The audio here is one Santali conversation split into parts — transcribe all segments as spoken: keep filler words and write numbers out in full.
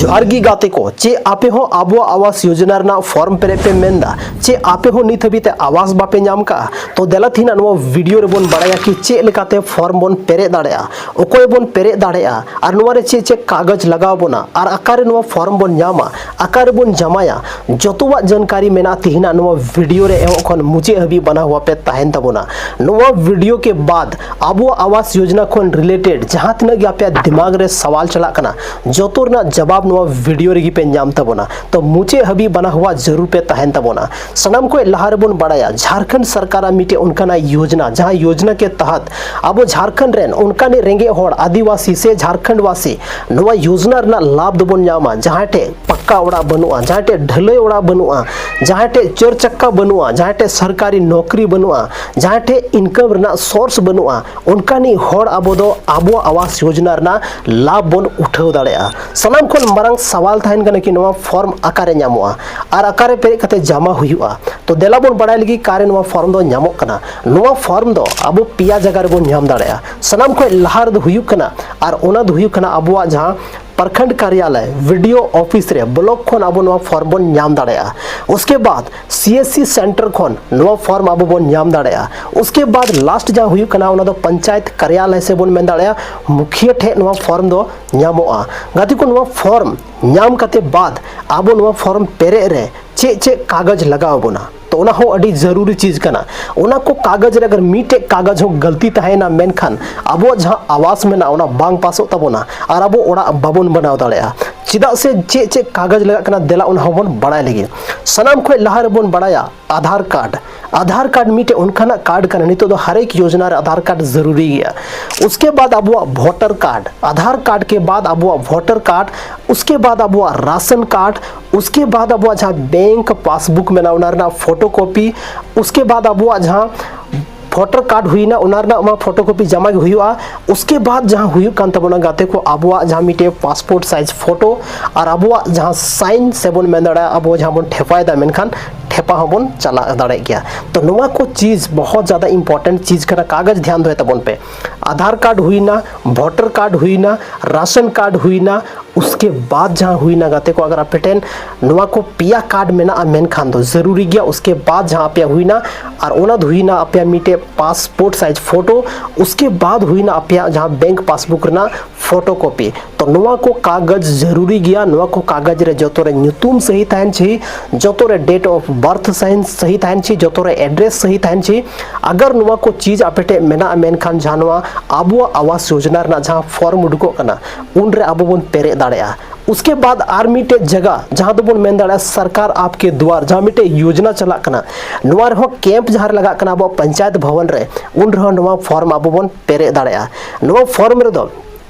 ᱡᱚᱦᱟᱨ ᱜᱮ ᱜᱟᱛᱮ ᱠᱚ, ᱪᱮᱫ ᱟᱯᱮ ᱦᱚᱸ ᱟᱵᱚᱣᱟᱜ ᱟᱵᱟᱥ ᱭᱳᱡᱚᱱᱟ ᱨᱮᱱᱟᱜ ᱯᱷᱚᱨᱢ ᱯᱮᱨᱮᱡ ᱯᱮ ᱢᱮᱱᱫᱟ? ᱪᱮᱫ ᱟᱯᱮ ᱦᱚᱸ ᱱᱤᱛ ᱦᱟᱹᱵᱤᱡ ᱛᱮ ᱟᱵᱟᱥ ᱵᱟᱯᱮ ᱧᱟᱢ ᱠᱟᱜᱼᱟ? ᱛᱚ ᱫᱮᱞᱟ ᱛᱮᱦᱮᱧᱟᱜ ᱱᱚᱣᱟ ᱵᱷᱤᱰᱤᱭᱳ ᱨᱮᱵᱚᱱ ᱵᱟᱲᱟᱭᱟ ᱠᱤ ᱪᱮᱫ ᱞᱮᱠᱟᱛᱮ ᱯᱷᱚᱨᱢ ᱵᱚᱱ ᱯᱮᱨᱮᱡ ᱫᱟᱲᱮᱭᱟᱜᱼᱟ, ᱚᱠᱚᱭ ᱵᱚᱱ ᱯᱮᱨᱮᱡ ᱫᱟᱲᱮᱭᱟᱜᱼᱟ, ᱟᱨ ᱱᱚᱣᱟ ᱨᱮ ᱪᱮᱫ ᱪᱮᱫ ᱠᱟᱜᱚᱡᱽ ᱞᱟᱜᱟᱣ ᱵᱚᱱᱟ, ᱟᱨ ᱚᱠᱟᱨᱮ ᱱᱚᱣᱟ ᱯᱷᱚᱨᱢ ᱵᱚᱱ ᱧᱟᱢᱟ, ᱚᱠᱟᱨᱮᱵᱚᱱ ᱡᱟᱢᱟᱭᱟ, ᱡᱚᱛᱚᱣᱟᱜ ᱡᱟᱱᱠᱟᱨᱤ ᱢᱮᱱᱟᱜᱼᱟ ᱛᱮᱦᱮᱧᱟᱜ ᱱᱚᱣᱟ ᱵᱷᱤᱰᱤᱭᱳ ᱨᱮ᱾ ᱮᱦᱚᱵ ᱠᱷᱚᱱ ᱢᱩᱪᱟᱹᱫ ᱦᱟᱹᱵᱤᱡ ᱵᱟᱱᱟ ᱦᱚᱣᱟ ᱯᱮ ᱛᱟᱦᱮᱱ ᱛᱟᱵᱚᱱᱟ᱾ ᱱᱚᱣᱟ ᱵᱷᱤᱰᱤᱭᱳ ᱠᱮ ᱵᱟᱫ ᱟᱵᱚᱣᱟᱜ ᱟᱵᱟᱥ ᱭᱳᱡᱚᱱᱟ ᱠᱷᱚᱱ ᱨᱤᱞᱮᱴᱮᱰ ᱡᱟᱦᱟᱸ ᱛᱤᱱᱟᱹᱜ ᱜᱮ ᱟᱯᱮᱭᱟᱜ ᱫᱤᱢᱟᱜᱽ ᱨᱮ ᱥᱟᱣᱟᱞ ᱪᱟᱞᱟᱜ ᱠᱟᱱᱟ, ᱡᱚᱛᱚ ᱨᱮᱱᱟᱜ ᱡᱟᱵᱟᱵ ᱱᱚᱣᱟ ᱵᱷᱤᱰᱤᱭᱳ ᱨᱮᱜᱮ ᱯᱮ ᱧᱟᱢ ᱛᱟᱵᱚᱱᱟ᱾ ᱛᱚ ᱢᱩᱪᱟᱹᱫ ᱦᱟᱹᱵᱤᱡ ᱵᱟᱱᱟ ᱦᱚᱣᱟ ᱡᱟᱹᱨᱩᱲ ᱯᱮ ᱛᱟᱦᱮᱱ ᱛᱟᱵᱚᱱᱟ᱾ ᱥᱟᱱᱟᱢ ᱠᱷᱚᱱ ᱞᱟᱦᱟ ᱨᱮᱵᱚᱱ ᱵᱟᱲᱟᱭᱟ, ᱡᱷᱟᱲᱠᱷᱚᱸᱰ ᱥᱚᱨᱠᱟᱨᱟᱜ ᱢᱤᱫᱴᱮᱡ ᱚᱱᱠᱟᱱᱟᱜ ᱭᱳᱡᱽᱱᱟ, ᱡᱟᱦᱟᱸ ᱭᱳᱡᱽᱱᱟ ᱠᱮ ᱛᱟᱦᱟᱛ ᱟᱵᱚ ᱡᱷᱟᱲᱠᱷᱚᱸᱰ ᱨᱮᱱ ᱚᱱᱠᱟᱱᱤᱡ ᱨᱮᱸᱜᱮᱡ ᱦᱚᱲ, ᱟᱹᱫᱤᱵᱟᱹᱥᱤ ᱥᱮ ᱡᱷᱟᱲᱠᱷᱚᱸᱰ ᱵᱟᱥᱤ ᱱᱚᱣᱟ ᱭᱳᱡᱽᱱᱟ ᱨᱮᱱᱟᱜ ᱞᱟᱵᱷ ᱫᱚᱵᱚᱱ ᱧᱟᱢᱟ᱾ ᱡᱟᱦᱟᱸᱭ ᱴᱷᱮᱡ ᱯᱟᱠᱟ ᱚᱲᱟᱜ ᱵᱟᱹᱱᱩᱜᱼᱟ, ᱡᱟᱦᱟᱸᱭ ᱴᱷᱮᱡ ᱰᱷᱟᱹᱞᱟᱹᱭ ᱚᱲᱟᱜ ᱵᱟᱹᱱᱩᱜᱼᱟ, ᱡᱟᱦᱟᱸᱭ ᱴᱷᱮᱡ ᱪᱟᱹᱨ ᱪᱟᱠᱟ ᱵᱟᱹᱱᱩᱜᱼᱟ, ᱡᱟᱦᱟᱸᱭ ᱴᱷᱮᱡ ᱥᱚᱨᱠᱟᱨᱤ ᱱᱚᱠᱨᱤ ᱵᱟᱹᱱᱩᱜᱼᱟ, ᱡᱟᱦᱟᱸᱭ ᱴᱷᱮᱡ ᱤᱱᱠᱟᱢ ᱨᱮᱱᱟᱜ ᱥᱳᱨᱥ ᱵᱟᱹᱱᱩᱜᱼᱟ, ᱚᱱᱠᱟᱱᱤᱡ ᱦᱚᱲ ᱟᱵᱚ ᱫᱚ ᱟᱵᱚᱣᱟᱜ ᱟᱵᱟᱥ ᱭᱳᱡᱽᱱᱟ ᱨᱮᱱᱟᱜ ᱞᱟᱵᱷ ᱵᱚᱱ ᱩᱴᱷᱟᱹᱣ ᱫᱟᱲᱮᱭᱟᱜᱼᱟ᱾ ᱥᱟᱱᱟᱢ ᱠᱷᱚᱱ ᱢᱟᱨᱟᱝ ᱥᱟᱣᱟᱞ ᱛᱟᱦᱮᱱ ᱠᱟᱱᱟ ᱠᱤ ᱱᱚᱣᱟ ᱯᱷᱚᱨᱢ ᱚᱠᱟᱨᱮ ᱧᱟᱢᱚᱜᱼᱟ ᱟᱨ ᱚᱠᱟᱨᱮ ᱯᱮᱨᱮᱡ ᱠᱟᱛᱮ ᱡᱟᱢᱟ ᱦᱩᱭᱩᱜᱼᱟ? ᱛᱚ ᱫᱮᱞᱟ ᱵᱚᱱ ᱵᱟᱲᱟᱭ ᱞᱟᱹᱜᱤᱫ ᱚᱠᱟᱨᱮ ᱱᱚᱣᱟ ᱯᱷᱚᱨᱢ ᱫᱚ ᱧᱟᱢᱚᱜ ᱠᱟᱱᱟ᱾ ᱱᱚᱣᱟ ᱯᱷᱚᱨᱢ ᱫᱚ ᱟᱵᱚ ᱯᱮᱭᱟ ᱡᱟᱭᱜᱟ ᱨᱮᱵᱚᱱ ᱧᱟᱢ ᱫᱟᱲᱮᱭᱟᱜᱼᱟ᱾ ᱥᱟᱱᱟᱢ ᱠᱷᱚᱱ ᱞᱟᱦᱟ ᱨᱮᱫᱚ ᱦᱩᱭᱩᱜ ᱠᱟᱱᱟ, ᱟᱨ ᱚᱱᱟ ᱫᱚ ᱦᱩᱭᱩᱜ ᱠᱟᱱᱟ ᱟᱵᱚᱣᱟᱜ ᱡᱟᱦᱟᱸ ᱯᱨᱚᱠᱷᱚᱸᱰ ᱠᱟᱨᱭᱟᱞᱚᱭ, ᱵᱤ ᱰᱤ ᱳ ᱚᱯᱷᱤᱥ ᱨᱮ, ᱵᱞᱚᱠ ᱠᱷᱚᱱ ᱟᱵᱚ ᱱᱚᱣᱟ ᱯᱷᱚᱨᱢ ᱵᱚᱱ ᱧᱟᱢ ᱫᱟᱲᱮᱭᱟᱜᱼᱟ᱾ ᱩᱥᱠᱮ ᱵᱟᱫ ᱥᱤ ᱮᱥ ᱥᱤ ᱥᱮᱱᱴᱟᱨ ᱠᱷᱚᱱ ᱱᱚᱣᱟ ᱯᱷᱚᱨᱢ ᱟᱵᱚ ᱵᱚᱱ ᱧᱟᱢ ᱫᱟᱲᱮᱭᱟᱜᱼᱟ᱾ ᱩᱥᱠᱮ ᱵᱟᱫ ᱞᱟᱥᱴ ᱡᱟᱦᱟᱸ ᱦᱩᱭᱩᱜ ᱠᱟᱱᱟ, ᱚᱱᱟ ᱫᱚ ᱯᱚᱧᱪᱟᱭᱮᱛ ᱠᱟᱨᱭᱟᱞᱚᱭ ᱥᱮ ᱵᱚᱱ ᱢᱮᱱ ᱫᱟᱲᱮᱭᱟᱜᱼᱟ, ᱢᱩᱠᱷᱤᱭᱟᱹ ᱴᱷᱮᱡ ᱱᱚᱣᱟ ᱯᱷᱚᱨᱢ ᱫᱚ ᱧᱟᱢᱚᱜᱼᱟ᱾ ᱜᱟᱛᱮ ᱠᱚ, ᱱᱚᱣᱟ ᱯᱷᱚᱨᱢ ᱧᱟᱢ ᱠᱟᱛᱮ ᱵᱟᱫ ᱟᱵᱚ ᱱᱚᱣᱟ ᱯᱷᱚᱨᱢ ᱯᱮᱨᱮᱡ ᱨᱮ ᱪᱮᱫ ᱪᱮᱫ ᱠᱟᱜᱚᱡᱽ ᱞᱟᱜᱟᱣ ᱟᱵᱚᱱᱟ? ᱛᱚ ᱚᱱᱟ ᱦᱚᱸ ᱟᱹᱰᱤ ᱡᱟᱹᱨᱩᱨᱤ ᱪᱤᱡᱽ ᱠᱟᱱᱟ᱾ ᱚᱱᱟ ᱠᱚ ᱠᱟᱜᱚᱡᱽ ᱨᱮ ᱟᱜᱟᱨ ᱢᱤᱫᱴᱮᱡ ᱠᱟᱜᱚᱡᱽ ᱦᱚᱸ ᱜᱟᱹᱞᱛᱤ ᱛᱟᱦᱮᱸᱭᱮᱱᱟ, ᱢᱮᱱᱠᱷᱟᱱ ᱟᱵᱚᱣᱟᱜ ᱡᱟᱦᱟᱸ ᱟᱵᱟᱥ ᱢᱮᱱᱟᱜᱼᱟ, ᱚᱱᱟ ᱵᱟᱝ ᱯᱟᱥᱚᱜ ᱛᱟᱵᱚᱱᱟ ᱟᱨ ᱟᱵᱚ ᱚᱲᱟᱜ ᱵᱟᱵᱚᱱ ᱵᱮᱱᱟᱣ ᱫᱟᱲᱮᱭᱟᱜᱼᱟ᱾ ᱪᱮᱫᱟᱜ ᱥᱮ ᱪᱮᱫ ᱪᱮᱫ ᱠᱟᱜᱚᱡᱽ ᱞᱟᱜᱟᱜ ᱠᱟᱱᱟ, ᱫᱮᱞᱟ ᱚᱱᱟ ᱦᱚᱸᱵᱚᱱ ᱵᱟᱲᱟᱭ ᱞᱮᱜᱮ᱾ ᱥᱟᱱᱟᱢ ᱠᱷᱚᱱ ᱞᱟᱦᱟ ᱨᱮᱵᱚᱱ ᱵᱟᱲᱟᱭᱟ ᱟᱫᱷᱟᱨ ᱠᱟᱨᱰ᱾ ᱟᱫᱷᱟᱨ ᱠᱟᱨᱰ ᱢᱤᱫᱴᱮᱡ ᱚᱱᱠᱟᱱᱟᱜ ᱠᱟᱨᱰ ᱠᱟᱱᱟ, ᱱᱤᱛᱚᱜ ᱫᱚ ᱦᱟᱨᱮᱠ ᱭᱳᱡᱽᱱᱟ ᱨᱮ ᱟᱫᱷᱟᱨ ᱠᱟᱨᱰ ᱡᱟᱹᱨᱩᱨᱤ ᱜᱮᱭᱟ᱾ ᱩᱥᱠᱮ ᱵᱟᱫ ᱟᱵᱚᱣᱟᱜ ᱵᱷᱳᱴᱟᱨ ᱠᱟᱨᱰ, ᱟᱫᱷᱟᱨ ᱠᱟᱨᱰ ᱠᱮ ᱵᱟᱫ ᱟᱵᱚᱣᱟᱜ ᱵᱷᱳᱴᱟᱨ ᱠᱟᱨᱰ, ᱩᱥᱠᱮ ᱵᱟᱫ ᱟᱵᱚᱣᱟᱜ ᱨᱟᱥᱚᱱ ᱠᱟᱨᱰ, ᱩᱥᱠᱮ ᱵᱟᱫ ᱟᱵᱚᱣᱟᱜ ᱡᱟᱦᱟᱸ ᱵᱮᱝᱠ ᱯᱟᱥᱵᱩᱠ ᱢᱮᱱᱟᱜᱼᱟ, ᱚᱱᱟ ᱨᱮᱱᱟᱜ ᱯᱷᱳᱴᱳ ᱠᱚᱯᱤ, ᱩᱥᱠᱮ ᱵᱟᱫ ᱟᱵᱚᱣᱟᱜ ᱡᱟᱦᱟᱸ ᱵᱷᱳᱴᱟᱨ ᱠᱟᱨᱰ ᱦᱩᱭᱱᱟ, ᱚᱱᱟ ᱨᱮᱱᱟᱜ ᱢᱟ ᱯᱷᱳᱴᱳ ᱠᱚᱯᱤ ᱡᱟᱢᱟ ᱜᱮ ᱦᱩᱭᱩᱜᱼᱟ᱾ ᱩᱥᱠᱮ ᱵᱟᱫ ᱡᱟᱦᱟᱸ ᱦᱩᱭᱩᱜ ᱠᱟᱱ ᱛᱟᱵᱚᱱᱟ ᱜᱟᱛᱮ ᱠᱚ, ᱟᱵᱚᱣᱟᱜ ᱡᱟᱦᱟᱸ ᱢᱤᱫᱴᱮᱡ ᱯᱟᱥᱯᱳᱨᱴ ᱥᱟᱭᱤᱡᱽ ᱯᱷᱳᱴᱳ ᱟᱨ ᱟᱵᱚᱣᱟᱜ ᱡᱟᱦᱟᱸ ᱥᱟᱭᱤᱱ ᱥᱮ ᱵᱚᱱ ᱢᱮᱱ ᱫᱟᱲᱮᱭᱟᱜᱼᱟ, ᱟᱵᱚ ᱡᱟᱦᱟᱸ ᱵᱚᱱ ᱴᱷᱮᱯᱟᱭᱮᱫᱟ, ᱢᱮᱱᱠᱷᱟᱱ ᱴᱷᱮᱯᱟ ᱦᱚᱸᱵᱚᱱ ᱪᱟᱞᱟᱜ ᱫᱟᱲᱮᱭᱟᱜ ᱜᱮᱭᱟ᱾ ᱛᱚ ᱱᱚᱣᱟ ᱠᱚ ᱪᱤᱡᱽ ᱵᱚᱦᱚᱛ ᱡᱟᱫᱟ ᱤᱢᱯᱚᱨᱴᱮᱱᱴ ᱪᱤᱡᱽ ᱠᱟᱱᱟ, ᱠᱟᱜᱚᱡᱽ ᱫᱷᱮᱭᱟᱱ ᱫᱚᱦᱚᱭ ᱛᱟᱵᱚᱱ ᱯᱮ᱾ ᱟᱫᱷᱟᱨ ᱠᱟᱨᱰ ᱦᱩᱭᱱᱟ, ᱵᱷᱳᱴᱟᱨ ᱠᱟᱨᱰ ᱦᱩᱭᱱᱟ, ᱨᱟᱥᱚᱱ ᱠᱟᱨᱰ ᱦᱩᱭᱱᱟ, ᱩᱥᱠᱮ ᱵᱟᱫ ᱡᱟᱦᱟᱸ ᱦᱩᱭᱱᱟ ᱜᱟᱛᱮ ᱠᱚ, ᱟᱜᱟᱨ ᱟᱯᱮ ᱴᱷᱮᱱ ᱱᱚᱣᱟ ᱠᱚ ᱯᱮᱭᱟ ᱠᱟᱨᱰ ᱢᱮᱱᱟᱜᱼᱟ ᱢᱮᱱᱠᱷᱟᱱ ᱫᱚ ᱡᱟᱹᱨᱩᱨᱤ ᱜᱮᱭᱟ᱾ ᱩᱥᱠᱮ ᱵᱟᱫ ᱡᱟᱦᱟᱸ ᱟᱯᱮᱭᱟᱜ ᱦᱩᱭᱱᱟ, ᱟᱨ ᱚᱱᱟ ᱫᱚ ᱦᱩᱭᱱᱟ ᱟᱯᱮᱭᱟᱜ ᱢᱤᱫᱴᱮᱡ ᱯᱟᱥᱯᱳᱨᱴ ᱥᱟᱭᱤᱡᱽ ᱯᱷᱳᱴᱳ, ᱩᱥᱠᱮ ᱵᱟᱫ ᱦᱩᱭᱱᱟ ᱟᱯᱮᱭᱟᱜ ᱡᱟᱦᱟᱸ ᱵᱮᱝᱠ ᱯᱟᱥᱵᱩᱠ ᱨᱮᱱᱟᱜ ᱯᱷᱳᱴᱳ ᱠᱚᱯᱤ᱾ ᱛᱚ ᱱᱚᱣᱟ ᱠᱚ ᱠᱟᱜᱚᱡᱽ ᱡᱟᱹᱨᱩᱨᱤ ᱜᱮᱭᱟ᱾ ᱱᱚᱣᱟ ᱠᱚ ᱠᱟᱜᱚᱡᱽ ᱨᱮ ᱡᱚᱛᱚ ᱨᱮ ᱧᱩᱛᱩᱢ ᱥᱟᱹᱦᱤ ᱛᱟᱦᱮᱱ ᱪᱟᱹᱦᱤ, ᱡᱚᱛᱚ ᱨᱮ ᱰᱮᱴ ᱚᱯᱷ ᱵᱟᱨᱛᱷ ᱥᱟᱹᱦᱤ ᱛᱟᱦᱮᱱ ᱪᱟᱹᱦᱤ, ᱡᱚᱛᱚ ᱨᱮ ᱮᱰᱨᱮᱥ ᱥᱟᱹᱦᱤ ᱛᱟᱦᱮᱱ ᱪᱟᱹᱦᱤ᱾ ᱟᱜᱟᱨ ᱱᱚᱣᱟ ᱠᱚ ᱪᱤᱡᱽ ᱟᱯᱮ ᱴᱷᱮᱱ ᱢᱮᱱᱟᱜᱼᱟ ᱢᱮᱱᱠᱷᱟᱱ ᱡᱟᱦᱟᱸ ᱱᱚᱣᱟ ᱟᱵᱚᱣᱟᱜ ᱟᱣᱟᱥ ᱭᱳᱡᱚᱱᱟ ᱨᱮᱱᱟᱜ ᱡᱟᱦᱟᱸ ᱯᱷᱚᱨᱢ ᱩᱰᱩᱠᱚᱜ ᱠᱟᱱᱟ, ᱩᱱᱨᱮ ᱟᱵᱚ ᱵᱚᱱ ᱯᱮᱨᱮᱡ ᱫᱟᱲᱮᱭᱟᱜᱼᱟ᱾ ᱩᱥᱠᱮ ᱵᱟᱫ ᱟᱨ ᱢᱤᱫᱴᱮᱡ ᱡᱟᱭᱜᱟ ᱡᱟᱦᱟᱸ ᱫᱚᱵᱚᱱ ᱢᱮᱱ ᱫᱟᱲᱮᱭᱟᱜᱼᱟ ᱥᱚᱨᱠᱟᱨ ᱟᱯᱠᱮ ᱫᱩᱣᱟᱨ, ᱡᱟᱦᱟᱸ ᱢᱤᱫᱴᱮᱡ ᱭᱳᱡᱚᱱᱟ ᱪᱟᱞᱟᱜ ᱠᱟᱱᱟ, ᱱᱚᱣᱟ ᱨᱮᱦᱚᱸ ᱠᱮᱢᱯ ᱡᱟᱦᱟᱸ ᱨᱮ ᱞᱟᱜᱟᱜ ᱠᱟᱱᱟ ᱟᱵᱚᱣᱟᱜ ᱯᱚᱧᱪᱟᱭᱮᱛ ᱵᱷᱚᱵᱚᱱ ᱨᱮ, ᱩᱱ ᱨᱮᱦᱚᱸ ᱱᱚᱣᱟ ᱯᱷᱚᱨᱢ ᱟᱵᱚ ᱵᱚᱱ ᱯᱮᱨᱮᱡ ᱫᱟᱲᱮᱭᱟᱜᱼᱟ᱾ ᱱᱚᱣᱟ ᱯᱷᱚᱨᱢ ᱨᱮᱫᱚ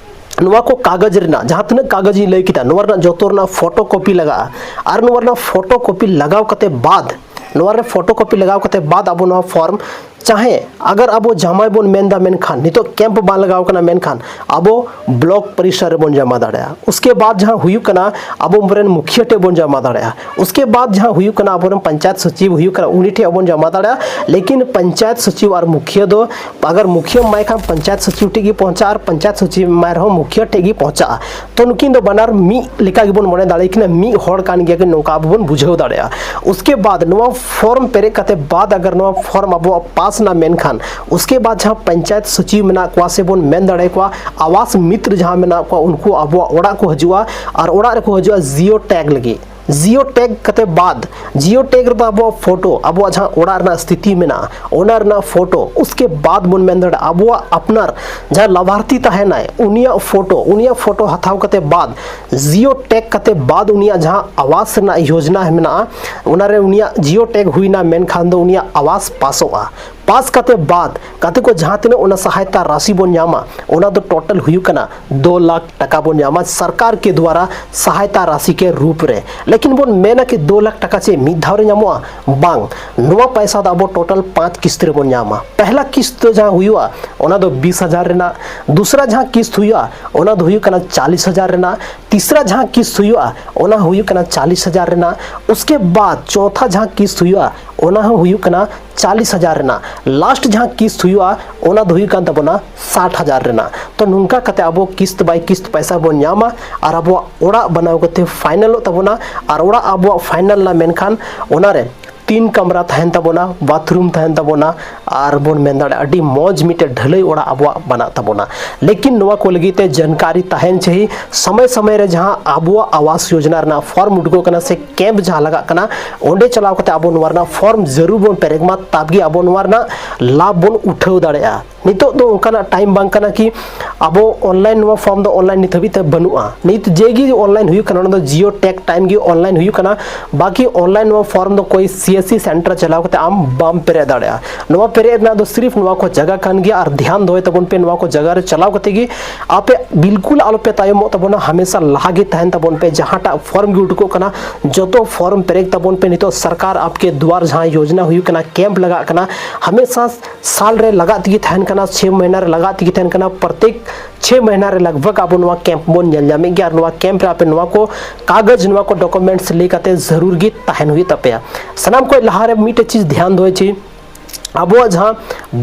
ᱱᱚᱣᱟ ᱠᱚ ᱠᱟᱜᱚᱡᱽ ᱨᱮᱱᱟᱜ ᱡᱟᱦᱟᱸ ᱛᱤᱱᱟᱹᱜ ᱠᱟᱜᱚᱡᱽ ᱤᱧ ᱞᱟᱹᱭ ᱠᱮᱫᱟ, ᱱᱚᱣᱟ ᱨᱮᱱᱟᱜ ᱡᱚᱛᱚ ᱨᱮᱱᱟᱜ ᱯᱷᱳᱴᱳ ᱠᱚᱯᱤ ᱞᱟᱜᱟᱜᱼᱟ᱾ ᱟᱨ ᱱᱚᱣᱟ ᱨᱮᱱᱟᱜ ᱯᱷᱳᱴᱳ ᱠᱚᱯᱤ ᱞᱟᱜᱟᱣ ᱠᱟᱛᱮ ᱵᱟᱫ, ᱱᱚᱣᱟ ᱨᱮ ᱯᱷᱳᱴᱳ ᱠᱚᱯᱤ ᱞᱟᱜᱟᱣ ᱠᱟᱛᱮ ᱵᱟᱫ ᱟᱵᱚ ᱱᱚᱣᱟ ᱯᱷᱚᱨᱢ ᱪᱟᱦᱮ ᱟᱜᱟᱨ ᱟᱵᱚ ᱡᱟᱢᱟᱭ ᱵᱚᱱ ᱢᱮᱱᱫᱟ ᱢᱮᱱᱠᱷᱟᱱ ᱱᱤᱛᱚᱜ ᱠᱮᱢᱯ ᱵᱟᱝ ᱞᱟᱜᱟᱣ ᱠᱟᱱᱟ, ᱢᱮᱱᱠᱷᱟᱱ ᱟᱵᱚ ᱵᱞᱚᱠ ᱯᱚᱨᱤᱥᱚᱨ ᱨᱮᱵᱚᱱ ᱡᱚᱢᱟ ᱫᱟᱲᱮᱭᱟᱜᱼᱟ᱾ ᱩᱥᱠᱮ ᱵᱟᱫ ᱡᱟᱦᱟᱸ ᱦᱩᱭᱩᱜ ᱠᱟᱱᱟ ᱟᱵᱚ ᱨᱮᱱ ᱢᱩᱠᱷᱤᱭᱟᱹ ᱴᱷᱮᱱ ᱵᱚᱱ ᱡᱚᱢᱟ ᱫᱟᱲᱮᱭᱟᱜᱼᱟ᱾ ᱩᱥᱠᱮ ᱵᱟᱫ ᱡᱟᱦᱟᱸ ᱦᱩᱭᱩᱜ ᱠᱟᱱᱟ ᱟᱵᱚᱨᱮᱱ ᱯᱚᱧᱪᱟᱭᱮᱛ ᱥᱚᱪᱤᱵᱽ ᱦᱩᱭᱩᱜ ᱠᱟᱱᱟ, ᱩᱱᱤ ᱴᱷᱮᱱ ᱵᱚᱱ ᱡᱚᱢᱟ ᱫᱟᱲᱮᱭᱟᱜᱼᱟ᱾ ᱞᱮᱠᱤᱱ ᱯᱚᱧᱪᱟᱭᱮᱛ ᱥᱚᱪᱤᱵᱽ ᱟᱨ ᱢᱩᱠᱷᱤᱭᱟᱹ ᱫᱚ ᱟᱜᱟᱨ ᱢᱩᱠᱷᱤᱭᱟᱹ ᱮᱢᱟᱭ ᱠᱷᱟᱱ ᱯᱚᱧᱪᱟᱭᱮᱛ ᱥᱚᱪᱤᱵᱽ ᱴᱷᱮᱱ ᱜᱮ ᱯᱚᱦᱚᱸᱪᱟᱜᱼᱟ ᱟᱨ ᱯᱚᱧᱪᱟᱭᱮᱛ ᱥᱚᱪᱤᱵᱽ ᱮᱢᱟᱭ ᱨᱮᱦᱚᱸ ᱢᱩᱠᱷᱤᱭᱟᱹ ᱴᱷᱮᱱ ᱜᱮ ᱯᱚᱦᱚᱸᱪᱟᱜᱼᱟ᱾ ᱛᱚ ᱱᱩᱠᱤᱱ ᱫᱚ ᱵᱟᱱᱟᱨ ᱢᱤᱫ ᱞᱮᱠᱟ ᱜᱮᱵᱚᱱ ᱢᱚᱱᱮ ᱫᱟᱲᱮᱭᱟᱠᱤᱱᱟ, ᱢᱤᱫ ᱦᱚᱲ ᱠᱟᱱ ᱜᱮᱭᱟ ᱠᱤᱱ, ᱱᱚᱝᱠᱟ ᱟᱵᱚ ᱵᱚᱱ ᱵᱩᱡᱷᱟᱹᱣ ᱫᱟᱲᱮᱭᱟᱜᱼᱟ᱾ ᱩᱥᱠᱮ ᱵᱟᱫ ᱱᱚᱣᱟ ᱯᱷᱚᱨᱢ ᱯᱮᱨᱮᱡ ᱠᱟᱛᱮ ᱵᱟᱫ ᱟᱜᱟᱨ ᱱᱚᱣᱟ ᱯᱷᱚᱨᱢ ᱟᱵᱚᱣᱟᱜ ᱯᱟᱥ ᱮᱱᱟ ᱢᱮᱱᱠᱷᱟᱱ ᱩᱥᱠᱮ ᱵᱟᱫ ᱡᱟᱦᱟᱸ ᱯᱚᱧᱪᱟᱭᱮᱛ ᱥᱚᱪᱤᱵᱽ ᱢᱮᱱᱟᱜ ᱠᱚᱣᱟ ᱥᱮ ᱵᱚᱱ ᱢᱮᱱ ᱫᱟᱲᱮᱭᱟᱠᱚᱣᱟ ᱟᱣᱟᱥ ᱢᱤᱛᱨ ᱡᱟᱦᱟᱸ ᱢᱮᱱᱟᱜ ᱠᱚᱣᱟ, ᱩᱱᱠᱩ ᱟᱵᱚᱣᱟᱜ ᱚᱲᱟᱜ ᱠᱚ ᱦᱤᱡᱩᱜᱼᱟ ᱟᱨ ᱚᱲᱟᱜ ᱨᱮᱠᱚ ᱦᱤᱡᱩᱜᱼᱟ ᱡᱤᱭᱳ ᱴᱮᱜᱽ ᱞᱟᱹᱜᱤᱫ᱾ ᱡᱤᱭᱳ ᱴᱮᱜᱽ ᱠᱟᱛᱮ ᱵᱟᱫ, ᱡᱤᱭᱳ ᱴᱮᱜᱽ ᱨᱮᱫᱚ ᱟᱵᱚᱣᱟᱜ ᱯᱷᱳᱴᱳ, ᱟᱵᱚᱣᱟᱜ ᱡᱟᱦᱟᱸ ᱚᱲᱟᱜ ᱨᱮᱱᱟᱜ ᱥᱛᱷᱤᱛᱤ ᱢᱮᱱᱟᱜᱼᱟ, ᱚᱱᱟ ᱨᱮᱱᱟᱜ ᱯᱷᱳᱴᱳ, ᱩᱥᱠᱮ ᱵᱟᱫ ᱵᱚᱱ ᱢᱮᱱ ᱫᱟᱲᱮᱭᱟᱜᱼᱟ ᱟᱵᱚᱣᱟᱜ ᱟᱯᱱᱟᱨ ᱡᱟᱦᱟᱸᱭ ᱞᱟᱵᱷᱟᱨᱛᱷᱤ ᱛᱟᱦᱮᱱᱟᱭ ᱩᱱᱤᱭᱟᱜ ᱯᱷᱳᱴᱳ, ᱩᱱᱤᱭᱟᱜ ᱯᱷᱳᱴᱳ ᱦᱟᱛᱟᱣ ᱠᱟᱛᱮ ᱵᱟᱫ ᱡᱤᱭᱳ ᱴᱮᱜᱽ ᱠᱟᱛᱮ ᱵᱟᱫ ᱩᱱᱤᱭᱟᱜ ᱡᱟᱦᱟᱸ ᱟᱣᱟᱥ ᱨᱮᱱᱟᱜ ᱭᱳᱡᱽᱱᱟ ᱢᱮᱱᱟᱜᱼᱟ, ᱚᱱᱟᱨᱮ ᱩᱱᱤᱭᱟᱜ ᱡᱤᱭᱳ ᱴᱮᱜᱽ ᱦᱩᱭᱱᱟ ᱢᱮᱱᱠᱷᱟᱱ ᱫᱚ ᱩᱱᱤᱭᱟᱜ ᱟᱣᱟᱥ ᱯᱟᱥᱚᱜᱼᱟ᱾ ᱯᱟᱥ ᱠᱟᱛᱮ ᱵᱟᱫ ᱜᱟᱛᱮ ᱠᱚ ᱡᱟᱦᱟᱸ ᱛᱤᱱᱟᱹᱜ ᱚᱱᱟ ᱥᱟᱦᱟᱭᱛᱟ ᱨᱟᱥᱤ ᱵᱚᱱ ᱧᱟᱢᱟ, ᱚᱱᱟ ᱫᱚ ᱴᱳᱴᱟᱞ ᱦᱩᱭᱩᱜ ᱠᱟᱱᱟ ᱫᱩ ᱞᱟᱠᱷ ᱴᱟᱠᱟ ᱵᱚᱱ ᱧᱟᱢᱟ ᱥᱚᱨᱠᱟᱨ ᱠᱮ ᱫᱩᱣᱟᱨᱟ ᱥᱟᱦᱟᱭᱛᱟ ᱨᱟᱥᱤ ᱠᱮ ᱨᱩᱯ ᱨᱮ᱾ ᱞᱮᱠᱤᱱ ᱵᱚᱱ ᱢᱮᱱᱟ ᱠᱤ ᱫᱩ ᱞᱟᱠᱷ ᱴᱟᱠᱟ ᱪᱮᱫ ᱢᱤᱫ ᱫᱷᱟᱣ ᱨᱮ ᱧᱟᱢᱚᱜᱼᱟ? ᱵᱟᱝ, ᱱᱚᱣᱟ ᱯᱟᱭᱥᱟ ᱫᱚ ᱟᱵᱚ ᱴᱳᱴᱟᱞ ᱯᱟᱸᱪ ᱠᱤᱥᱛᱤ ᱨᱮᱵᱚᱱ ᱧᱟᱢᱟ᱾ ᱯᱮᱦᱞᱟ ᱠᱤᱥᱛ ᱫᱚ ᱡᱟᱦᱟᱸ ᱦᱩᱭᱩᱜᱼᱟ, ᱚᱱᱟ ᱫᱚ ᱵᱤᱥ ᱦᱟᱡᱟᱨ ᱨᱮᱱᱟᱜ᱾ ᱫᱩᱥᱨᱟ ᱡᱟᱦᱟᱸ ᱠᱤᱥᱛ ᱦᱩᱭᱩᱜᱼᱟ, ᱚᱱᱟ ᱫᱚ ᱦᱩᱭᱩᱜ ᱠᱟᱱᱟ ᱪᱟᱞᱤᱥ ᱦᱟᱡᱟᱨ ᱨᱮᱱᱟᱜ᱾ ᱛᱤᱥᱨᱟ ᱡᱟᱦᱟᱸ ᱠᱤᱥᱛ ᱦᱩᱭᱩᱜᱼᱟ, ᱚᱱᱟ ᱦᱩᱭᱩᱜ ᱠᱟᱱᱟ ᱪᱟᱞᱤᱥ ᱦᱟᱡᱟᱨ ᱨᱮᱱᱟᱜ᱾ ᱩᱥᱠᱮ ᱵᱟᱫ ᱪᱚᱣᱛᱷᱟ ᱡᱟᱦᱟᱸ ᱠᱤᱥᱛ ᱦᱩᱭᱩᱜᱼᱟ, ᱚᱱᱟ ᱦᱚᱸ ᱦᱩᱭᱩᱜ ᱠᱟᱱᱟ ᱪᱟᱞᱤᱥ ᱦᱟᱡᱟᱨ ᱨᱮᱱᱟᱜ᱾ ᱞᱟᱥᱴ ᱡᱟᱦᱟᱸ ᱠᱤᱥᱛ ᱦᱩᱭᱩᱜᱼᱟ, ᱚᱱᱟ ᱫᱚ ᱦᱩᱭᱩᱜ ᱠᱟᱱ ᱛᱟᱵᱚᱱᱟ ᱥᱟᱴ ᱦᱟᱡᱟᱨ ᱨᱮᱱᱟᱜ᱾ ᱛᱚ ᱱᱚᱝᱠᱟ ᱠᱟᱛᱮ ᱟᱵᱚ ᱠᱤᱥᱛ ᱵᱟᱭ ᱠᱤᱥᱛ ᱯᱚᱭᱥᱟ ᱵᱚᱱ ᱧᱟᱢᱟ ᱟᱨ ᱟᱵᱚᱣᱟᱜ ᱚᱲᱟᱜ ᱵᱮᱱᱟᱣ ᱠᱟᱛᱮ ᱯᱷᱟᱭᱱᱟᱞᱚᱜ ᱛᱟᱵᱚᱱᱟ᱾ ᱟᱨ ᱚᱲᱟᱜ ᱟᱵᱚᱣᱟᱜ ᱯᱷᱟᱭᱱᱟᱞ ᱮᱱᱟ, ᱢᱮᱱᱠᱷᱟᱱ ᱚᱱᱟᱨᱮ ᱛᱤᱱ ᱠᱟᱢᱨᱟ ᱛᱟᱦᱮᱱ ᱛᱟᱵᱚᱱᱟ, ᱵᱟᱛᱷᱨᱩᱢ ᱛᱟᱦᱮᱱ ᱛᱟᱵᱚᱱᱟ, ᱟᱨ ᱵᱚᱱ ᱢᱮᱱ ᱫᱟᱲᱮᱭᱟᱜᱼᱟ ᱟᱹᱰᱤ ᱢᱚᱡᱽ ᱢᱤᱫᱴᱮᱡ ᱰᱷᱟᱹᱞᱟᱹᱭ ᱚᱲᱟᱜ ᱟᱵᱚᱣᱟᱜ ᱵᱮᱱᱟᱜ ᱛᱟᱵᱚᱱᱟ᱾ ᱞᱮᱠᱤᱱ ᱱᱚᱣᱟ ᱠᱚ ᱞᱟᱹᱜᱤᱫ ᱛᱮ ᱡᱟᱱᱠᱟᱨᱤ ᱛᱟᱦᱮᱱ ᱪᱟᱹᱦᱤ᱾ ᱥᱚᱢᱚᱭ ᱥᱚᱢᱚᱭ ᱨᱮ ᱡᱟᱦᱟᱸ ᱟᱵᱚᱣᱟᱜ ᱟᱣᱟᱥ ᱭᱳᱡᱽᱱᱟ ᱨᱮᱱᱟᱜ ᱯᱷᱚᱨᱢ ᱩᱰᱩᱠᱚᱜ ᱠᱟᱱᱟ ᱥᱮ ᱠᱮᱢᱯ ᱡᱟᱦᱟᱸ ᱞᱟᱜᱟᱜ ᱠᱟᱱᱟ, ᱚᱸᱰᱮ ᱪᱟᱞᱟᱣ ᱠᱟᱛᱮ ᱟᱵᱚ ᱱᱚᱣᱟ ᱨᱮᱱᱟᱜ ᱯᱷᱚᱨᱢ ᱡᱟᱹᱨᱩᱲ ᱵᱚᱱ ᱯᱮᱨᱮᱡ ᱢᱟ, ᱛᱟᱵᱜᱮ ᱟᱵᱚ ᱱᱚᱣᱟ ᱨᱮᱱᱟᱜ ᱞᱟᱵᱷ ᱵᱚᱱ ᱩᱴᱷᱟᱹᱣ ᱫᱟᱲᱮᱭᱟᱜᱼᱟ᱾ ᱱᱤᱛᱚᱜ ᱫᱚ ᱚᱱᱠᱟᱱᱟᱜ ᱴᱟᱭᱤᱢ ᱵᱟᱝ ᱠᱟᱱᱟ ᱠᱤ ᱟᱵᱚ ᱚᱱᱞᱟᱭᱤᱱ ᱱᱚᱣᱟ ᱯᱷᱚᱨᱢ ᱫᱚ ᱚᱱᱞᱟᱭᱤᱱ ᱱᱤᱛ ᱦᱟᱹᱵᱤᱡ ᱛᱮ ᱵᱟᱹᱱᱩᱜᱼᱟ᱾ ᱱᱤᱛ ᱡᱮ ᱜᱮ ᱚᱱᱞᱟᱭᱤᱱ ᱦᱩᱭᱩᱜ ᱠᱟᱱᱟ, ᱚᱱᱟ ᱫᱚ ᱡᱤᱭᱳ ᱴᱮᱜᱽ ᱴᱟᱭᱤᱢ ᱜᱮ ᱚᱱᱞᱟᱭᱤᱱ ᱦᱩᱭᱩᱜ ᱠᱟᱱᱟ᱾ ᱵᱟᱠᱤ ᱚᱱᱞᱟᱭᱤᱱ ᱱᱚᱣᱟ ᱯᱷᱚᱨᱢ ᱫᱚ ᱠᱚᱭ ᱥᱤ ᱮᱥ ᱥᱤ ᱥᱮᱱᱴᱟᱨ ᱪᱟᱞᱟᱣ ᱠᱟᱛᱮ ᱟᱢ ᱵᱟᱢ ᱯᱮᱨᱮᱡ ᱫᱟᱲᱮᱭᱟᱜᱼᱟ᱾ ᱱᱚᱣᱟ ᱯᱮᱨᱮᱡ ᱨᱮᱱᱟᱜ ᱫᱚ ᱥᱤᱨᱤᱯ ᱱᱚᱣᱟ ᱠᱚ ᱡᱟᱭᱜᱟ ᱠᱟᱱ ᱜᱮᱭᱟ᱾ ᱟᱨ ᱫᱷᱮᱭᱟᱱ ᱫᱚᱦᱚᱭ ᱛᱟᱵᱚᱱ ᱯᱮ, ᱱᱚᱣᱟ ᱠᱚ ᱡᱟᱭᱜᱟ ᱨᱮ ᱪᱟᱞᱟᱣ ᱠᱟᱛᱮ ᱜᱮ ᱟᱯᱮ ᱵᱤᱞᱠᱩᱞ ᱟᱞᱚ ᱯᱮ ᱛᱟᱭᱚᱢᱚᱜ ᱛᱟᱵᱚᱱᱟ, ᱦᱟᱢᱮᱥᱟ ᱞᱟᱦᱟ ᱜᱮ ᱛᱟᱦᱮᱱ ᱛᱟᱵᱚᱱ ᱯᱮ᱾ ᱡᱟᱦᱟᱸᱴᱟᱜ ᱯᱷᱚᱨᱢ ᱜᱮ ᱩᱰᱩᱠᱚᱜ ᱠᱟᱱᱟ, ᱡᱚᱛᱚ ᱯᱷᱚᱨᱢ ᱯᱮᱨᱮᱡ ᱛᱟᱵᱚᱱ ᱯᱮ᱾ ᱱᱤᱛᱚᱜ ᱥᱚᱨᱠᱟᱨ ᱟᱯᱠᱮ ᱫᱩᱣᱟᱨ ᱡᱟᱦᱟᱸ ᱭᱳᱡᱽᱱᱟ ᱦᱩᱭᱩᱜ ᱠᱟᱱᱟ, ᱠᱮᱢᱯ ᱞᱟᱜᱟᱜ ᱠᱟᱱᱟ, ᱦᱟᱢᱮᱥᱟ ᱥᱟᱞ ᱨᱮ ᱞᱟᱜᱟᱜ ᱛᱮᱜᱮ ᱛᱟᱦᱮᱱ ᱠᱟᱱᱟ, ᱪᱷᱮ ᱢᱟᱹᱦᱱᱟᱹ ᱨᱮ ᱞᱟᱜᱟᱜ ᱛᱮᱜᱮ ᱛᱟᱦᱮᱱ ᱠᱟᱱᱟ᱾ ᱯᱨᱚᱛᱮᱠ ᱪᱷᱮ ᱢᱟᱹᱦᱱᱟᱹ ᱨᱮ ᱞᱟᱜᱽ ᱵᱷᱟᱜᱽ ᱟᱵᱚ ᱱᱚᱣᱟ ᱠᱮᱢᱯ ᱵᱚᱱ ᱧᱮᱞ ᱧᱟᱢᱮᱫ ᱜᱮᱭᱟ᱾ ᱟᱨ ᱱᱚᱣᱟ ᱠᱮᱢᱯ ᱨᱮ ᱟᱯᱮ ᱱᱚᱣᱟ ᱠᱚ ᱠᱟᱜᱚᱡᱽ, ᱱᱚᱣᱟ ᱠᱚ ᱰᱚᱠᱩᱢᱮᱱᱴᱥ ᱞᱟᱹᱭ ᱠᱟᱛᱮ ᱡᱟᱹᱨᱩᱲ ᱜᱮ ᱛᱟᱦᱮᱱ ᱦᱩᱭᱩᱜ ᱛᱟᱯᱮᱭᱟ᱾ ᱥᱟᱱᱟᱢ ᱠᱷᱚᱱ ᱞᱟᱦᱟ ᱨᱮ ᱢᱤᱫᱴᱮᱡ ᱪᱤᱡᱽ ᱫᱷᱮᱭᱟᱱ ᱫᱚᱦᱚᱭ ᱪᱟᱹᱭ, ᱟᱵᱚᱣᱟᱜ ᱡᱟᱦᱟᱸ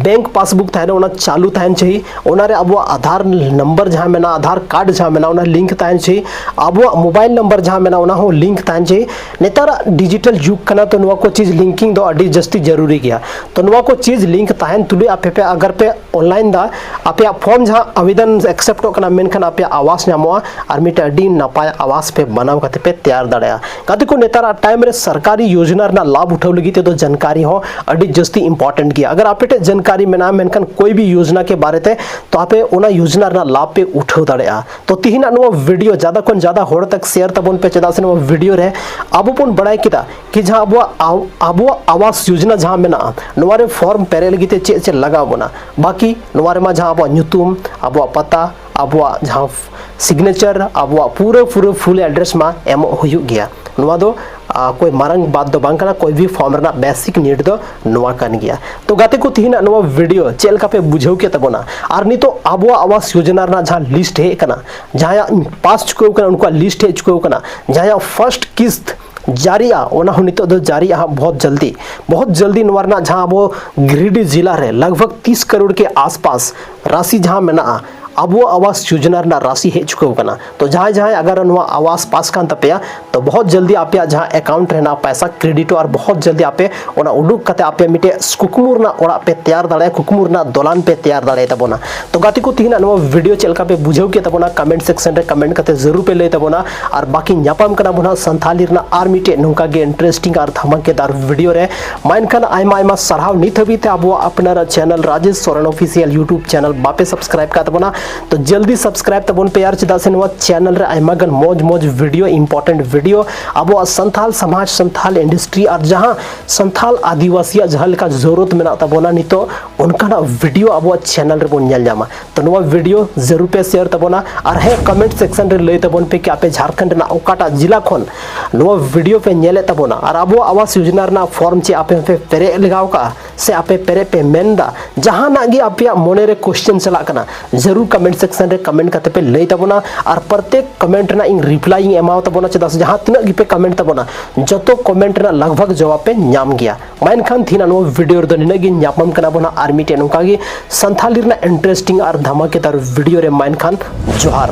ᱵᱮᱝᱠ ᱯᱟᱥᱵᱩᱠ ᱛᱟᱦᱮᱱᱟ, ᱚᱱᱟ ᱪᱟᱹᱞᱩ ᱛᱟᱦᱮᱱ ᱪᱟᱹᱭ, ᱚᱱᱟᱨᱮ ᱟᱵᱚᱣᱟᱜ ᱟᱫᱷᱟᱨ ᱱᱟᱢᱵᱟᱨ ᱡᱟᱦᱟᱸ ᱢᱮᱱᱟᱜᱼᱟ, ᱟᱫᱷᱟᱨ ᱠᱟᱨᱰ ᱡᱟᱦᱟᱸ ᱢᱮᱱᱟᱜᱼᱟ, ᱚᱱᱟ ᱞᱤᱝᱠ ᱛᱟᱦᱮᱱ ᱪᱟᱹᱭ, ᱟᱵᱚᱣᱟᱜ ᱢᱳᱵᱟᱭᱤᱞ ᱱᱟᱢᱵᱟᱨ ᱡᱟᱦᱟᱸ ᱢᱮᱱᱟᱜᱼᱟ, ᱚᱱᱟ ᱦᱚᱸ ᱞᱤᱝᱠ ᱛᱟᱦᱮᱱ ᱪᱟᱹᱭ᱾ ᱱᱮᱛᱟᱨᱟᱜ ᱰᱤᱡᱤᱴᱟᱞ ᱡᱩᱜᱽ ᱠᱟᱱᱟ, ᱛᱚ ᱱᱚᱣᱟ ᱠᱚ ᱪᱤᱡᱽ ᱞᱤᱝᱠᱤᱝ ᱫᱚ ᱟᱹᱰᱤ ᱡᱟᱹᱥᱛᱤ ᱡᱟᱹᱨᱩᱨᱤ ᱜᱮᱭᱟ᱾ ᱛᱚ ᱱᱚᱣᱟ ᱠᱚ ᱪᱤᱡᱽ ᱞᱤᱝᱠ ᱛᱟᱦᱮᱱ ᱛᱩᱞᱩᱡ ᱟᱯᱮ ᱯᱮ, ᱟᱜᱟᱨ ᱯᱮ ᱚᱱᱞᱟᱭᱤᱱ ᱫᱟ, ᱟᱯᱮᱭᱟᱜ ᱯᱷᱚᱨᱢ ᱡᱟᱦᱟᱸ ᱟᱵᱮᱫᱚᱱ ᱮᱠᱥᱮᱯᱴᱚᱜ ᱠᱟᱱᱟ, ᱢᱮᱱᱠᱷᱟᱱ ᱟᱯᱮᱭᱟᱜ ᱟᱣᱟᱥ ᱧᱟᱢᱚᱜᱼᱟ ᱟᱨ ᱢᱤᱫᱴᱮᱱ ᱟᱹᱰᱤ ᱱᱟᱯᱟᱭ ᱟᱣᱟᱥ ᱯᱮ ᱵᱮᱱᱟᱣ ᱠᱟᱛᱮ ᱯᱮ ᱛᱮᱭᱟᱨ ᱫᱟᱲᱮᱭᱟᱜᱼᱟ᱾ ᱜᱟᱛᱮ ᱠᱚ, ᱱᱮᱛᱟᱨᱟᱜ ᱴᱟᱭᱤᱢ ᱨᱮ ᱥᱚᱨᱠᱟᱨᱤ ᱭᱳᱡᱽᱱᱟ ᱨᱮᱱᱟᱜ ᱞᱟᱵᱷ ᱩᱴᱷᱟᱹᱣ ᱞᱟᱹᱜᱤᱫ ᱛᱮᱫᱚ ᱡᱟᱱᱠᱟᱨᱤ ᱦᱚᱸ ᱟᱹᱰᱤ ᱡᱟᱹᱥᱛᱤ ᱤᱢᱯᱚᱨᱴᱮᱱᱴ ᱜᱮᱭᱟ᱾ ᱟᱜᱟᱨ ᱟᱯᱮ ᱴᱷᱮᱱ ᱡᱟᱱᱠᱟᱨᱤ ᱢᱮᱱᱟᱜᱼᱟ, ᱢᱮᱱᱠᱷᱟᱱ ᱠᱳᱭ ᱵᱷᱤ ᱭᱳᱡᱽᱱᱟ ᱠᱮ ᱵᱟᱨᱮ ᱛᱮ, ᱛᱚ ᱟᱯᱮ ᱚᱱᱟ ᱭᱳᱡᱽᱱᱟ ᱨᱮᱱᱟᱜ ᱞᱟᱵᱷ ᱯᱮ ᱩᱴᱷᱟᱹᱣ ᱫᱟᱲᱮᱭᱟᱜᱼᱟ᱾ ᱛᱚ ᱛᱤᱦᱤᱧᱟᱜ ᱱᱚᱣᱟ ᱵᱷᱤᱰᱤᱭᱳ ᱡᱟᱫᱟ ᱠᱷᱚᱱ ᱡᱟᱫᱟ ᱦᱚᱲ ᱛᱟᱠ ᱥᱮᱭᱟᱨ ᱛᱟᱵᱚᱱ ᱯᱮ, ᱪᱮᱫᱟᱜ ᱥᱮ ᱱᱚᱣᱟ ᱵᱷᱤᱰᱤᱭᱳ ᱨᱮ ᱟᱵᱚ ᱵᱚᱱ ᱵᱟᱲᱟᱭ ᱠᱮᱫᱟ ᱠᱤ ᱡᱟᱦᱟᱸ ᱟᱵᱚᱣᱟᱜ ᱟᱣ-, ᱟᱵᱚᱣᱟᱜ ᱟᱣᱟᱥ ᱭᱳᱡᱽᱱᱟ ᱡᱟᱦᱟᱸ ᱢᱮᱱᱟᱜᱼᱟ, ᱱᱚᱣᱟ ᱨᱮ ᱯᱷᱚᱨᱢ ᱯᱮᱨᱮᱡ ᱞᱟᱹᱜᱤᱫ ᱛᱮ ᱪᱮᱫ ᱪᱮᱫ ᱞᱟᱜᱟᱣ ᱵᱚᱱᱟ᱾ ᱵᱟᱠᱤ ᱱᱚᱣᱟ ᱨᱮᱢᱟ ᱡᱟᱦᱟᱸ ᱟᱵᱚᱣᱟᱜ ᱧᱩᱛᱩᱢ, ᱟᱵᱚᱣᱟᱜ ᱯᱟᱛᱟ, ᱟᱵᱚᱣᱟᱜ ᱡᱟᱦᱟᱸ ᱥᱤᱜᱽᱱᱮᱪᱟᱨ, ᱟᱵᱚᱣᱟᱜ ᱯᱩᱨᱟᱹ ᱯᱩᱨᱟᱹ ᱯᱷᱩᱞ ᱮᱰᱨᱮᱥ ᱢᱟ ᱮᱢᱚᱜ ᱦᱩᱭᱩᱜ ᱜᱮᱭᱟ᱾ ᱱᱚᱣᱟ ᱫᱚ, ᱟ, ᱠᱳᱭ ᱢᱟᱨᱟᱝ ᱵᱟᱛ ᱫᱚ ᱵᱟᱝ ᱠᱟᱱᱟ, ᱠᱳᱭ ᱵᱷᱤ ᱯᱷᱚᱨᱢ ᱨᱮᱱᱟᱜ ᱵᱮᱥᱤᱠ ᱱᱤᱰ ᱫᱚ ᱱᱚᱣᱟ ᱠᱟᱱ ᱜᱮᱭᱟ᱾ ᱛᱚ ᱜᱟᱛᱮ ᱠᱚ, ᱛᱤᱦᱤᱧᱟᱜ ᱱᱚᱣᱟ ᱵᱷᱤᱰᱤᱭᱳ ᱪᱮᱫ ᱞᱮᱠᱟ ᱯᱮ ᱵᱩᱡᱷᱟᱹᱣ ᱠᱮᱫ ᱛᱟᱵᱚᱱᱟ? ᱟᱨ ᱱᱤᱛᱚᱜ ᱟᱵᱚᱣᱟᱜ ᱟᱣᱟᱥ ᱭᱳᱡᱚᱱᱟ ᱨᱮᱱᱟᱜ ᱡᱟᱦᱟᱸ ᱞᱤᱥᱴ ᱦᱮᱡ ᱟᱠᱟᱱᱟ, ᱡᱟᱦᱟᱸᱭᱟᱜ ᱯᱟᱥ ᱪᱩᱠᱟᱹᱣ ᱠᱟᱱᱟ, ᱩᱱᱠᱩᱣᱟᱜ ᱞᱤᱥᱴ ᱦᱮᱡ ᱪᱩᱠᱟᱹᱣ ᱠᱟᱱᱟ, ᱡᱟᱦᱟᱸᱭᱟᱜ ᱯᱷᱟᱨᱥᱴ ᱠᱤᱥᱛ ᱡᱟᱹᱨᱤᱜᱼᱟ, ᱚᱱᱟ ᱦᱚᱸ ᱱᱤᱛᱚᱜ ᱫᱚ ᱡᱟᱹᱨᱤᱜᱼᱟ ᱦᱟᱸᱜ ᱵᱚᱦᱩᱛ ᱡᱚᱞᱫᱤ᱾ ᱵᱚᱦᱩᱛ ᱡᱚᱞᱫᱤ ᱱᱚᱣᱟ ᱨᱮᱱᱟᱜ ᱡᱟᱦᱟᱸ ᱟᱵᱚ ᱜᱤᱨᱤᱰᱤ ᱡᱮᱞᱟ ᱨᱮ ᱞᱟᱜᱽ ᱵᱷᱟᱜᱽ ᱛᱤᱥ ᱠᱟᱨᱳᱲ ᱠᱮ ᱟᱥᱯᱟᱥ ᱨᱟᱥᱤ ᱡᱟᱦᱟᱸ ᱢᱮᱱᱟᱜᱼᱟ, ᱟᱵᱚ ᱟᱵᱟᱥ ᱡᱳᱡᱚᱱᱟ ᱨᱮᱱᱟᱜ ᱨᱟᱥᱤ ᱦᱮᱡ ᱪᱩᱠᱟᱹᱣ ᱠᱟᱱᱟ᱾ ᱛᱚ ᱡᱟᱦᱟᱸᱭ ᱡᱟᱦᱟᱸᱭ ᱟᱜᱟᱨ ᱱᱚᱣᱟ ᱟᱵᱟᱥ ᱯᱟᱥ ᱠᱟᱱ ᱛᱟᱯᱮᱭᱟ, ᱛᱚ ᱵᱚᱦᱩᱛ ᱡᱚᱞᱫᱤ ᱟᱯᱮᱭᱟᱜ ᱡᱟᱦᱟᱸ ᱮᱠᱟᱣᱩᱱᱴ ᱨᱮᱱᱟᱜ ᱯᱟᱭᱥᱟ ᱠᱨᱮᱰᱤᱴᱚᱜᱼᱟ ᱟᱨ ᱵᱚᱦᱩᱛ ᱡᱚᱞᱫᱤ ᱟᱯᱮ ᱚᱱᱟ ᱩᱰᱩᱠ ᱠᱟᱛᱮ ᱟᱯᱮ ᱢᱤᱫᱴᱮᱡ ᱠᱩᱠᱢᱩ ᱨᱮᱱᱟᱜ ᱚᱲᱟᱜ ᱯᱮ ᱛᱮᱭᱟᱨ ᱫᱟᱲᱮᱭᱟᱜᱼᱟ, ᱠᱩᱠᱢᱩ ᱨᱮᱱᱟᱜ ᱫᱚᱞᱟᱱ ᱯᱮ ᱛᱮᱭᱟᱨ ᱫᱟᱲᱮᱭᱟᱜ ᱛᱟᱵᱚᱱᱟ᱾ ᱛᱚ ᱜᱟᱛᱮ ᱠᱚ, ᱛᱤᱦᱤᱧᱟᱜ ᱱᱚᱣᱟ ᱵᱷᱤᱰᱤᱭᱳ ᱪᱮᱫ ᱞᱮᱠᱟ ᱯᱮ ᱵᱩᱡᱷᱟᱹᱣ ᱠᱮᱫ ᱛᱟᱵᱚᱱᱟ, ᱠᱚᱢᱮᱱᱴ ᱥᱮᱠᱥᱚᱱ ᱨᱮ ᱠᱚᱢᱮᱱᱴ ᱠᱟᱛᱮ ᱡᱟᱹᱨᱩᱲ ᱯᱮ ᱞᱟᱹᱭ ᱛᱟᱵᱚᱱᱟ᱾ ᱟᱨ ᱵᱟᱠᱤ ᱧᱟᱯᱟᱢ ᱠᱟᱱᱟ ᱵᱚᱱ ᱦᱟᱸᱜ ᱥᱟᱱᱛᱷᱟᱞᱤ ᱨᱮᱱᱟᱜ ᱟᱨ ᱢᱤᱫᱴᱮᱡ ᱱᱚᱝᱠᱟ ᱜᱮ ᱤᱱᱴᱟᱨᱮᱥᱴᱤᱝ ᱟᱨ ᱫᱷᱟᱢᱟᱠᱮᱫᱟᱨ ᱵᱷᱤᱰᱤᱭᱳ ᱨᱮ᱾ ᱢᱟ ᱮᱱᱠᱷᱟᱱ ᱟᱭᱢᱟ ᱟᱭᱢᱟ ᱥᱟᱨᱦᱟᱣ᱾ ᱱᱤᱛ ᱦᱟᱹᱵᱤᱡ ᱛᱮ ᱟᱵᱚᱣᱟᱜ ᱟᱯᱱᱟᱨᱟᱜ channel Rajesh Soren official YouTube channel ᱵᱟᱯᱮ ᱥᱟᱵᱥᱠᱨᱟᱭᱤᱵ ᱠᱟᱜ ᱛᱟᱵᱚᱱᱟ, ᱛᱚ ᱡᱚᱞᱫᱤ ᱥᱟᱵᱥᱠᱨᱟᱭᱤᱵ ᱛᱟᱵᱚᱱ ᱯᱮ᱾ ᱟᱨ ᱪᱮᱫᱟᱜ ᱥᱮ ᱱᱚᱣᱟ ᱪᱮᱱᱮᱞ ᱨᱮ ᱟᱭᱢᱟ ᱜᱟᱱ ᱢᱚᱡᱽ ᱢᱚᱡᱽ ᱵᱷᱤᱰᱤᱭᱳ, ᱤᱢᱯᱚᱨᱴᱮᱱᱴ ᱵᱷᱤᱰᱤᱭᱳ, ᱟᱵᱚᱣᱟᱜ ᱥᱟᱱᱛᱷᱟᱞ ᱥᱚᱢᱟᱡᱽ, ᱥᱟᱱᱛᱷᱟᱞ ᱤᱱᱰᱟᱥᱴᱨᱤ ᱟᱨ ᱡᱟᱦᱟᱸ ᱥᱟᱱᱛᱷᱟᱞ ᱟᱹᱫᱤᱵᱟᱹᱥᱤᱭᱟᱜ ᱡᱟᱦᱟᱸ ᱞᱮᱠᱟ ᱡᱚᱨᱩᱨᱟᱛ ᱢᱮᱱᱟᱜ ᱛᱟᱵᱚᱱᱟ ᱱᱤᱛᱚᱜ, ᱚᱱᱠᱟᱱᱟᱜ ᱵᱷᱤᱰᱤᱭᱳ ᱟᱵᱚᱣᱟᱜ ᱪᱮᱱᱮᱞ ᱨᱮᱵᱚᱱ ᱧᱮᱞ ᱧᱟᱢᱟ᱾ ᱛᱚ ᱱᱚᱣᱟ ᱵᱷᱤᱰᱤᱭᱳ ᱡᱟᱹᱨᱩᱲ ᱯᱮ ᱥᱮᱭᱟᱨ ᱛᱟᱵᱚᱱᱟ᱾ ᱟᱨ ᱦᱮᱸ, ᱠᱚᱢᱮᱱᱴ ᱥᱮᱠᱥᱚᱱ ᱨᱮ ᱞᱟᱹᱭ ᱛᱟᱵᱚᱱ ᱯᱮ ᱠᱤ ᱟᱯᱮ ᱡᱷᱟᱲᱠᱷᱚᱸᱰ ᱨᱮᱱᱟᱜ ᱚᱠᱟᱴᱟᱜ ᱡᱮᱞᱟ ᱠᱷᱚᱱ ᱱᱚᱣᱟ ᱵᱷᱤᱰᱤᱭᱳ ᱯᱮ ᱧᱮᱞᱮᱫ ᱛᱟᱵᱚᱱᱟ ᱟᱨ ᱟᱵᱚᱣᱟᱜ ᱟᱵᱟᱥ ᱭᱳᱡᱚᱱᱟ ᱨᱮᱱᱟᱜ ᱯᱷᱚᱨᱢ ᱪᱮᱫ ᱟᱯᱮ ᱦᱚᱸᱯᱮ ᱯᱮᱨᱮᱡ ᱞᱮᱜᱟᱣ ᱠᱟᱜᱼᱟ ᱥᱮ ᱟᱯᱮ ᱯᱮᱨᱮᱡ ᱯᱮ ᱢᱮᱱᱫᱟ, ᱡᱟᱦᱟᱱᱟᱜ ᱜᱮ ᱟᱯᱮᱭᱟᱜ ᱢᱚᱱᱮ ᱨᱮ ᱠᱚᱥᱪᱮᱱ ᱪᱟᱞᱟᱜ ᱠᱟᱱᱟ, ᱡᱟᱹᱨᱩᱲ ᱠᱚᱢᱮᱱᱴ ᱥᱮᱠᱥᱚᱱ ᱨᱮ ᱠᱚᱢᱮᱱᱴ ᱠᱟᱛᱮ ᱯᱮ ᱞᱟᱹᱭ ᱛᱟᱵᱚᱱᱟ᱾ ᱟᱨ ᱯᱨᱚᱛᱮᱠ ᱠᱚᱢᱮᱱᱴ ᱨᱮᱱᱟᱜ ᱤᱧ ᱨᱤᱯᱞᱟᱭ ᱤᱧ ᱮᱢᱟᱣ ᱛᱟᱵᱚᱱᱟ, ᱪᱮᱫᱟᱜ ᱥᱮ ᱡᱟᱦᱟᱸ ᱛᱤᱱᱟᱹᱜ ᱜᱮᱯᱮ ᱠᱚᱢᱮᱱᱴ ᱛᱟᱵᱚᱱᱟ, ᱡᱚᱛᱚ ᱠᱚᱢᱮᱱᱴ ᱨᱮᱱᱟᱜ ᱞᱟᱜᱽ ᱵᱷᱟᱜᱽ ᱡᱚᱵᱟᱵ ᱯᱮ ᱧᱟᱢ ᱜᱮᱭᱟ᱾ ᱢᱟ ᱮᱱᱠᱷᱟᱱ ᱛᱤᱦᱤᱧᱟᱜ ᱱᱚᱣᱟ ᱵᱷᱤᱰᱤᱭᱳ ᱨᱮᱫᱚ ᱱᱤᱱᱟᱹᱜ ᱜᱮ᱾ ᱧᱟᱯᱟᱢ ᱠᱟᱱᱟ ᱵᱚᱱ ᱦᱟᱸᱜ ᱟᱨ ᱢᱤᱫᱴᱮᱡ ᱱᱚᱝᱠᱟ ᱜᱮ ᱥᱟᱱᱛᱷᱟᱞᱤ ᱨᱮᱱᱟᱜ ᱤᱱᱴᱟᱨᱮᱥᱴᱤᱝ ᱟᱨ ᱫᱷᱟᱢᱟᱠᱮᱫᱟᱨ ᱵᱷᱤᱰᱤᱭᱳ ᱨᱮ᱾ ᱢᱟ ᱮᱱᱠᱷᱟᱱ ᱡᱚᱦᱟᱨ᱾